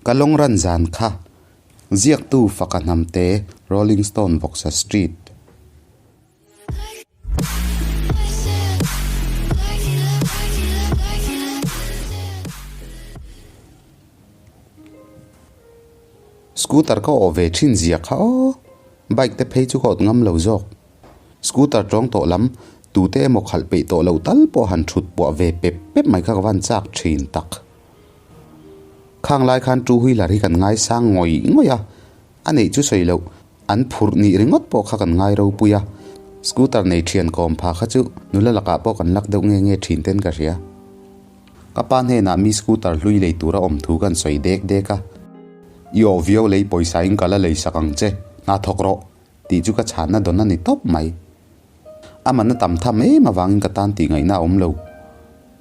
Ka lawng ran zan kha. Ziaktu Faka Hnamte, Rolling Stone Vawksa Street. Scooter ka awh ve thin zia kha aw, bike te phei chu ka awt ngam lo zawk. Scooter tawng tawh lam tute emaw khalh peih tawh loh tal pawh han thut puah ve pep pep mai kha ka van chak thin tak. Khang lai khan two wheeler hi kan ngaisang ngawih ngawih a, a neih chu sawi loh an phurh nih ringawt pawh kha kan ngai ropui a. Scooter nei thian kawm pha kha chu nula lakah pawh kan lak deuh nge nge thin ten ka hria. Ka pa hnenah mi scooter hlui lei tura awm thu kan sawi dek dek a, I aw viau lei pawisa in ka la lei sak ang che, hna thawk rawh, tih chu ka chhanna dawn a ni tawp mai. A man a tam tham em avangin ka tan tih ngaihna a awm lo.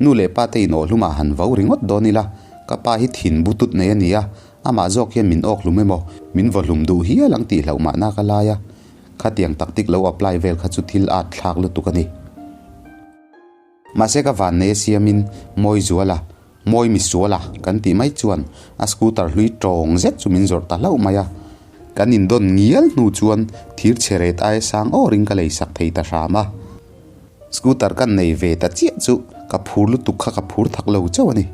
Nu leh pa te in awh hlumah han vo ringawt dawn ila, ka pa hi thin butut nei a ni a, amah zawk hian min awk hlum emaw, min vaw hlum duh hial ang tih hlauh mahna ka lai a, khatiang taktik lo apply vel kha chu thil at thlak lutuk a ni. Mahse ka van nei a siamin Mawizuala, Mawi Misuala kan tih mai chuan a scooter hlui tawng zet chu min zawrh ta hlauh mai a. Kan indawn ngial hnu chuan thir chhe ret aia sang awrin ka lei sak thei ta hram a. Scooter kan nei ve ta chiah chu ka phur lutuk kha ka phur thak lo chauh a ni.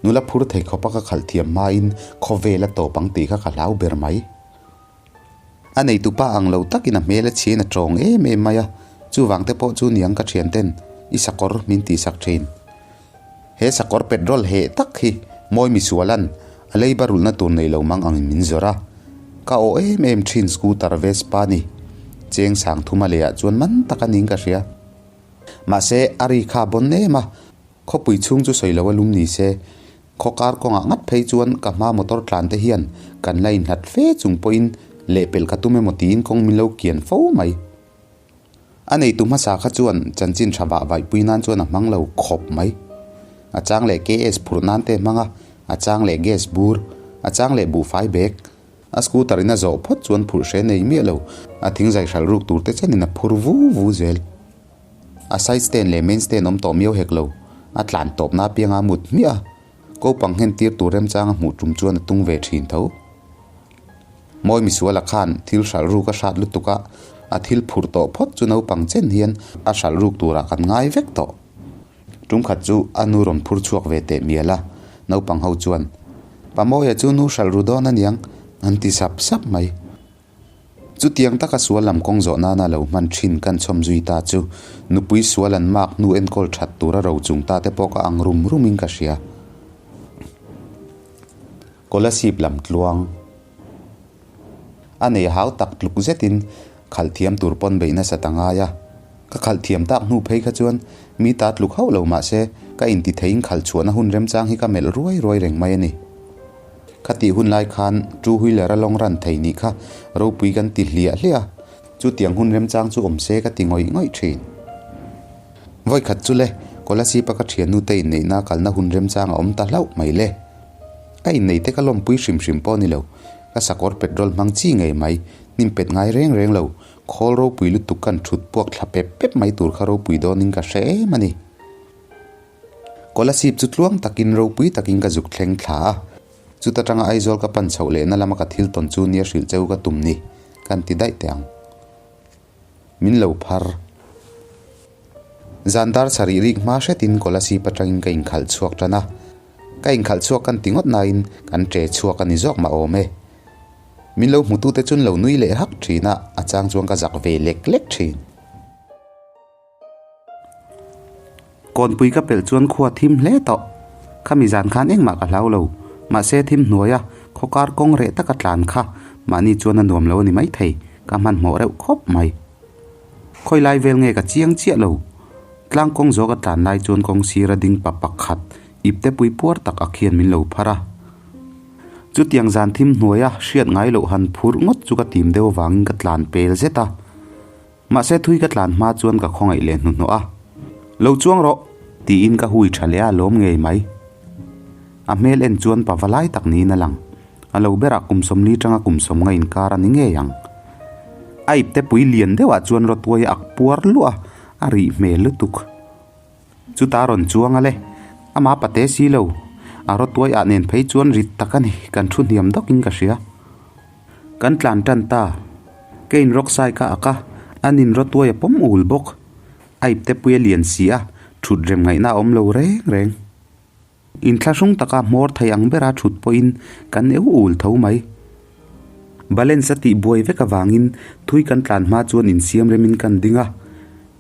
Nula phur thei khawpa ka khalh thiam hmain khawvel a tawp ang tih kha ka hlau ber mai. A neitupa ang lo takin a hmel a chhiain a tawng em em mai a, chuvang te pawh chu niang ka thian ten i sakawr min tihsak thin. He sakawr petrol heh tak hi mawi misualan a leiba rulhna tur nei lo mang angin min zawrh a, ka awh em em thin scooter Vespa ni. Cheng sang thuma leiah chuan man tak a ning ka hria. Mahse a ri kha bawn em a, khawpui chhung chu sawi lo a lum ni se, Khaw kar kawngah ngat phei chuan ka hma motor tlan te hian kan la inhlat fe chung pawhin lehpelh ka tum emaw tiin kawng min lo kian fo mai. A neitu hmasa kha chuan chanchin tha vah vaihpui nan chuan a hmang lo khawp mai. A chang leh KS phurh nan te hmang a, a chang leh gas bur, a chang leh buhfai bag. A scooter in a zawh phawt chuan phurh hre nei miah lo, a thingzai hral ruk tur te chenin a phur vu vu zel. A side stand leh main stand awm tawh miau hek lo. A tlan tawpna apianga a mut hmiah a, kopang nghen tir tur remchanga hmuh tum chuan a tung ve thin tho. Mawi misuala khan thil hralh ruk a hrat lutuk a, a thil phurh tawh phawt chu naupang chen hian a hralh ruk turah kan ngai vek tawh. Tum khat chu a nu rawn phur chhuak ve teh mial a, naupang ho chuan, Pa Mawia chu nu hralh ru dawn aniang, an ti sap sap mai. Chutiang taka sual lam kawng zawh nana lo hman thin kan chhawm zui ta chu nupui sual an mak hnu enkawl that tura ro chung ta te pawh ka ang rum rum in ka hria. Kolasib lam tluang a nei hau tak tluk zetin khalh thiam tur pawn beih nasa ta ngai a. Ka khalh thiam tak hnu phei kha chuan mi ta tluk hauh lo mahse ka inti theiin khalh chhuahna hun remchang hi ka melh ruai ruai reng mai a ni. Kha tih hun lai khan two wheeler a lawng ran thei nih kha ropui kan ti hliah hliah a, chutiang hun remchang chu awm se ka ti ngawih ngawih thin. Vawi khat chu le, Kolasib a ka thiannu te inneihna a kalna hun remchang a awm ta hlauh mai le. Ka innei te ka lawmpui hrim hrim pawh a ni lo, ka sakawr petrol hmang chi ngei mai, hnim pet ngai reng reng lo, khawl ropui lutuk kan thut puak thla pep pep mai tur kha ropui dawnin ka hre em a ni. Kolasib chu tluang takin ropui takin ka zuk thleng thla a, chuta tanga Aizawl ka pan chhoh lehna lama ka thil tawn chu nia hrilh cheu ka tum ni, kan ti daih teh ang. Min lo phar. Zan dar sarih rik hma hretin Kolasib atangin ka inkhalh chhuak tan a, ka inkhalh chhuak kan ti ngawt nain kan ṭe chhuak a ni zawk mah awm e. Min lo hmutute chun lo nui leh hak ṭhin a, a chang chuan ka zak ve lek lek ṭhin. Kawnpui ka pelh chuan khua thim hle tawh. Khami zan khan engmah ka hlau lo. Mahse thim hnuaia khawkar kawng reh taka tlan kha mahni chuan a nuam lo a ni maithei, ka hmanhmawh reuh khawp mai. Khawi lai vel nge ka chiang chiah lo. Tlang kawng zawk a tlan lai chuan kawng sira ding pa pakhat ipte pui puar tak ak hian min lo phar a. Chutiang zan thim hnuaia hriat ngai loh han phurh ngawt chu ka tim deuh avangin ka tlan pel zet a. Mahse thui ka tlan hma chuan ka khawngaih leh hnuhnawh a, Lo chuang rawh! tiin ka hui tha leh a lawm ngei mai. A hmel en chuan pa va lai tak niin a lang. A lo berah kum sawmli tanga kum sawm nga inkar a ni ngei ang. A ipte pui lian deuhah chuan rawtuai a ak puar luah a, a rih hmel lutuk. Chuta rawn chuang a le, amah pate si lo. A rawtuai ah nen phei chuan rit tak a ni, kan thu hniam dawkin ka hria. Kan tlan tan ta. Ka inrawk sai ka ak a, an inrawtuai a pawm ul bawk. A ipte pui a lian si a, thut rem ngaihna a awm lo reng reng. Inthlahrung taka hmawr thei ang bera thut pawhin kan eu ul tho mai. Balance a tih buai vek avangin thui kan tlan hma chuan insiam remin kan ding a,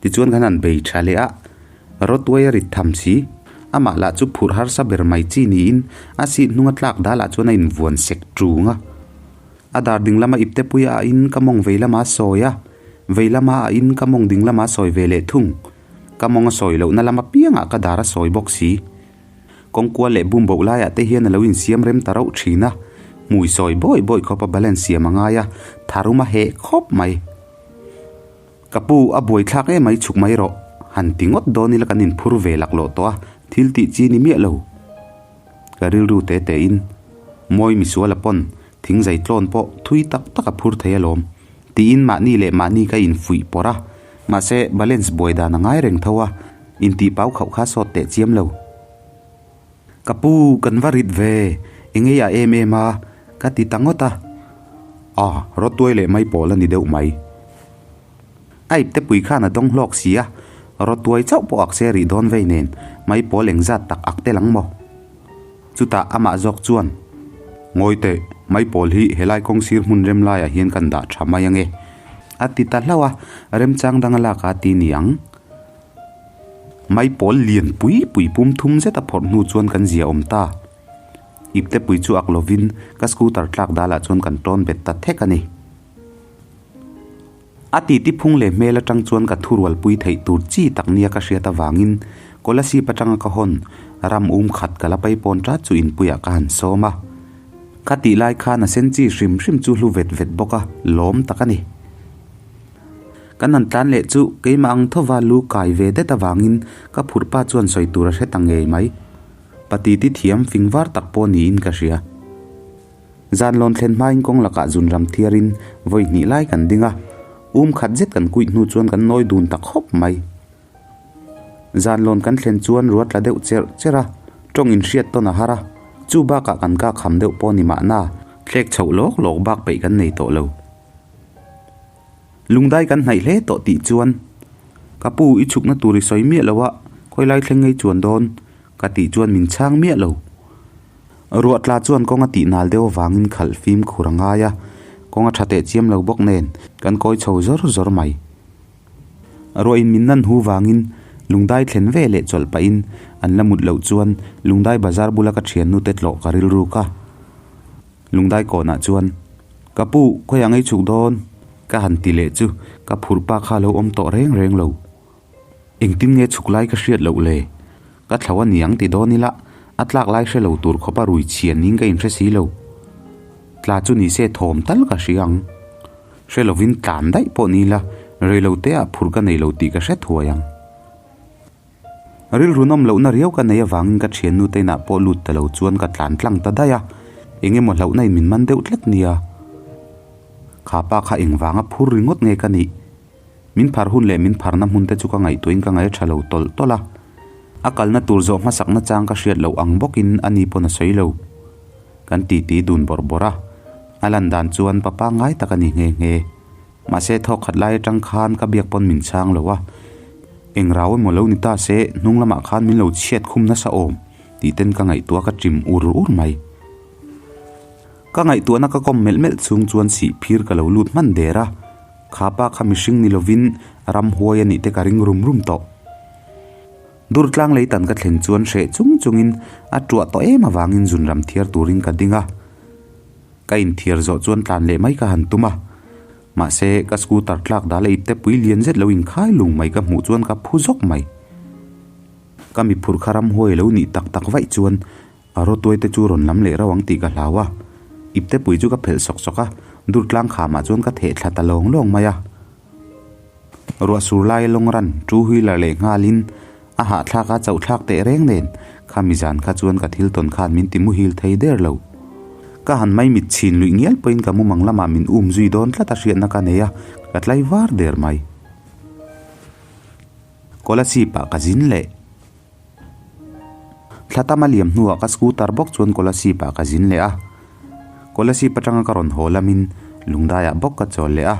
tichuan kan han bei tha leh a, rawtuai a rit tham si. Amah lah chu phurh harsa ber mai chi niin a seat hnunga tlak dalah chuan a invuan sek ṭung a. A dar ding lama ipte pui a in ka mawng vei lama sawi a, vei lama a in ka mawng ding lama sawi ve leh thung. Ka mawng a sawi lohna lam apiangah ka dar a sawi bawk si. Kawngkual leh bum boh laiah te hian a lo insiam rem ta rauh thin a, hmui sawi bawi bawi khawpa balance siam a ngai a, tharum a heh khawp mai. Ka pu, a buaithlak em mai chhuk mai rawh, han ti ngawt dawn ila kan inphur ve laklawh tawh a, thil tih chi ni miah lo. Ka rilru te tein, Mawi misuala pawn thingzai tlawn pawh thui tak tak a phur thei alawm, tiin mahni leh mahni ka infuih pawrh a, mahse balance buai dan a ngai reng tho a, intih pau khauh kha sawt teh chiam lo. Ka pu, kan va rit ve, engei a em em a, ka ti ta ngawt a. A, rawtuai leh mai pawl a ni deuh mai. A ipte pui khan a dawng hlawk si a, rawtuai chauh pawh ak se rih dawn vei nen, mai pawl engzat tak ak tel ang maw? Chutah amah zawk chuan, Ngawi teh, mai pawl hi helai kawng sir hmun rem laiah hian kan dah tha mai ange, a ti ta hlauh a, remchang dang a lak a ti ni ang. Mai pawl lian pui pui pum thum zet a phawrh hnu chuan kan zia awm ta. Ipte pui chu ak lovin ka scooter tlak dalah chuan kan tawn bet ta thek a ni. A titi phung leh hmel atang chuan ka thurualpui theih tur chi tak nia ka hriat avangin Kolasib atanga ka hawn ram um khat ka la paipawn tat chu inpuiah ka han sawm a. Kha tih lai khan a sen chi hrim hrim chu hlu vet vet bawk a, lawm tak a ni. Kan han tlan leh chu keimah ang thova lu kai ve det avangin ka phurhpa chuan sawi tur a hre ta ngei mai. Patiti thiam fing var tak pawh niin ka hria. Zan lawn thlen hmain kawng lakah zun ram thiarin vawi hnih lai kan ding a, um khat zet kan kuih hnu chuan kan nawi dun ta khawp mai. Zan lawn kan thlen chuan ruat tla deuh cherh cherh a, tawng inhriat tawn a har a, chu bakah kan kak ham deuh pawh ni mahna, thlek chhoh lawk lawk bak peih kan nei tawh lo. Lungdai kan hnaih hle tawh tih chuan, Ka pu i chhukna tur i sawi miah lo a, khawilai thleng ngei chuan dawn? ka tih chuan min chhang miah lo. Ruah tla chuan kawng a tih nal deuh avangin khalh fimkhur a ngai a, kawng a tha teh chiam lo bawk nen kan kawi chho zawr zawr mai. Ruah in min nan hu vangin lungdai thlen ve leh chawlh pahin an la mut loh chuan lungdai bazar bula ka thiannu te tlawh ka rilruk a. Lungdai kawnah chuan, Ka pu, khawiah ngei chhuk dawn? ka han ti leh chu ka phurh pa kha lo awm tawh reng reng lo. Engtin nge chhuk lai ka hriat loh le? Ka thlo a niang ti dawn ila, a tlak lai hre lo tur khawpa rui chhian ning ka inhre si lo. Tla chu ni se thawm tal ka hria ang. Hre lovin tlan daih pawh ni ila, rei lo teah phurh ka nei lo tih ka hre thuai ang. Rilru nawm lohna riau ka nei avangin ka thiannu te inah pawh lut ta lo chuan ka tlan tlang ta daih a, eng emaw hlauhna in min man deuh tlat nia. Kha pa kha engvanga phur ringawt nge ka nih? Min phar hun leh min pharna hmun te chu ka ngaihtuahin ka ngaih tha lo tawlh tawlh a. A kalna tur zawh hmasakna chang ka hriat loh ang bawkin ani pawn a sawi lo. Kan titi dun bawrh bawrh a, a lan dan chuan pa pangngai tak a ni nghe nghe. Mahse thawk khat lai atang khan ka biak pawn min chhang lo a, eng rau emaw lo ni ta se hnung lamah khan min lo chhiat khum nasa awm tih ten ka ngaihtuah ka chim ur ur mai. Ka ngaihtuahna ka kawm melh melh chhung chuan sih phir ka lo lut hman der a, kha pa kha mihring ni lovin ramhuai a nih te ka ring rum rum tawh. Durtlang leitan ka thlen chuan hreh chung chungin a tuah tawh em avangin zunram thiar turin ka ding a. Ka inthiar zawh chuan tlan leh mai ka han tum a, mahse ka scooter tlak dal a ipte pui lian zet lo inkhai lung mai ka hmuh chuan ka phu zawk mai. Ka mi phurh kha ramhuai lo nih tak tak vaih chuan a rawtuai te chu rawn lam leh rauh ang tih ka hlau a, ipte pui chu ka phelh sawk sawk a, durtlang khamah chuan ka theh thla ta lawng lawng mai a. Ruah sur lai lawng ran two wheeler leh nghalin a hahthlak a chauh thlak teh reng nen khami zan kha chuan ka thil tawn khan min ti muhil thei der lo. Ka han mai mit chhin luih ngial pawhin ka mumang lamah min um zui dawn tlat a hriatna ka nei a, ka tlai var der mai. Kolasib ah ka zin leh. Thla tam a liam hnuah ka scooter bawk chuan Kolasib ah ka zin leh a. Kolasib atanga ka rawn haw lamin Lungdaiah bawk ka chawl leh a.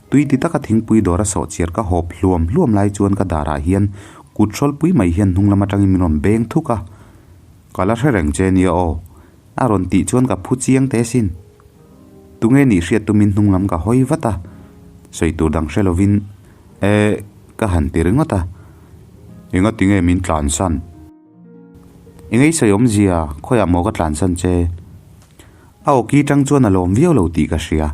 Tui ti taka thingpui dawr a sawhchiar ka hawp hluam hluam lai chuan ka darah hian kut hrawlpui mai hian hnung lam atangin min rawn beng thuk a. Ka la hre reng che nia aw. A rawn tih chuan ka phu chiang teh asin. Tunge nih hriat tumin hnung lam ka hawi vat a. Sawi tur dang hre lovin E, ka han ti ringawt a. Enga tinge min tlansan? Engei sawi awmzia, khawiah maw ka tlansan che? A awki tang chuan a lawm viau lo tih ka hria.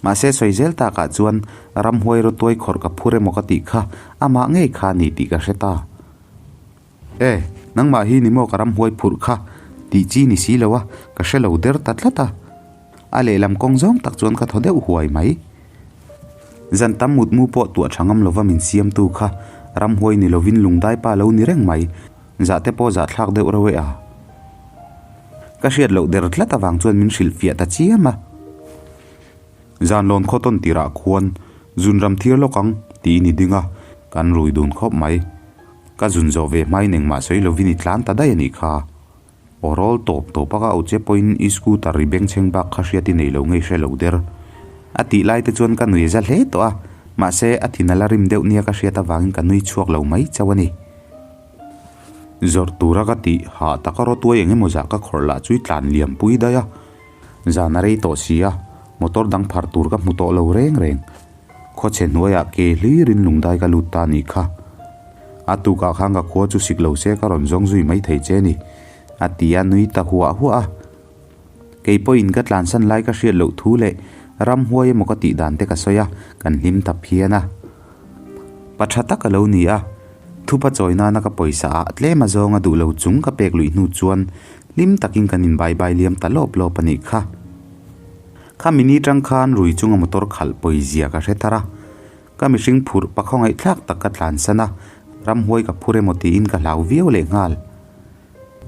Mahse sawi zel takah chuan ramhuai rawtuai khawrh ka phur emaw ka tih kha amah ngei kha a ni tih ka hre ta. E, nangmah hi ni maw ka ramhuai phurh kha tih chi ni si lo a, ka hre lo der ta tlat a. A lehlam kawng zawng tak chuan ka thaw deuh huai mai. Zan tam mutmu pawh tuah tha ngam lova min siamtu kha ramhuai ni lovin lungdai pa lo ni reng mai, zah te pawh zah thlak deuh reuh e a. Ka hriat loh der tlat avang chuan min hrilh fiah ta chiam a. Zan lawn khaw tawn tirah khuan zun ram thir lawk ang tiin i ding a, kan rui dun khawp mai. Ka zun zawh ve hmain engmah sawi lovin i tlan ta daih a nih kha. Aw rawl tawp tawp a ka au che pawhin i scooter ri bengchheng bak kha hriat i nei lo ngei hre lo der. A tih lai te chuan ka nui za hle tawh a, mahse a thin a la rim deuh nia ka hriat avangin ka nui chhuak lo mai chauh a ni. Zawrh tura ka tih hah taka rawtuai eng emaw zah ka khawrh lah chu i tlan liam pui daih a. Zan a rei tawh si a, motor dang phar tur ka hmu tawh lo reng reng. Khawchhe hnuaiah ke hlirin lungdai ka lut ta nih kha. A tukah khan ka khua chu sik lo se ka rawn zawng zui mai thei che ni, a ti a nui ta huah huah a. Kei pawhin ka tlansan lai ka hriat loh thu leh ramhuai emaw ka tih dan te ka sawi a, kan hlim ta phian a. Pa tha tak a lo ni a, thupa chawi nana ka pawisa ah tlem a zawng a duh lo chung ka pek luih hnu chuan hlim takin kan in bai bai liam ta lawp lawp a nih kha. Kha mini tang khan rui chunga motor khalh pawizia ka hre thar a, ka mihring phurh pa khawngaihthlak tak ka tlansan a, ramhuai ka phur emaw tiin ka hlau viau leh nghal.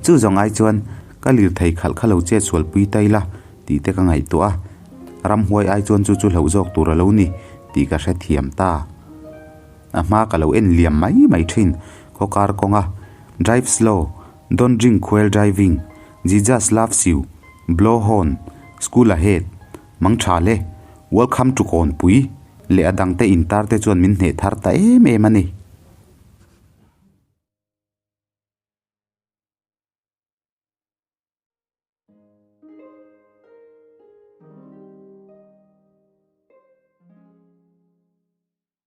Chu zawng ai chuan ka lirthei khalh kha lo chet sualpui ta ila tih te ka ngaihtuah a, ramhuai ai chuan chu chu hlauh zawk tur a lo ni tih ka hrethiam ta. A hma ka lo en liam mai mai thin, khawkar kawnga drive slow, don't drink while driving, Jesus loves you, blow horn, school ahead, mang tha le, welcome to Kawnpui leh a dangte intar te chuan min hneh thar ta em em a ni.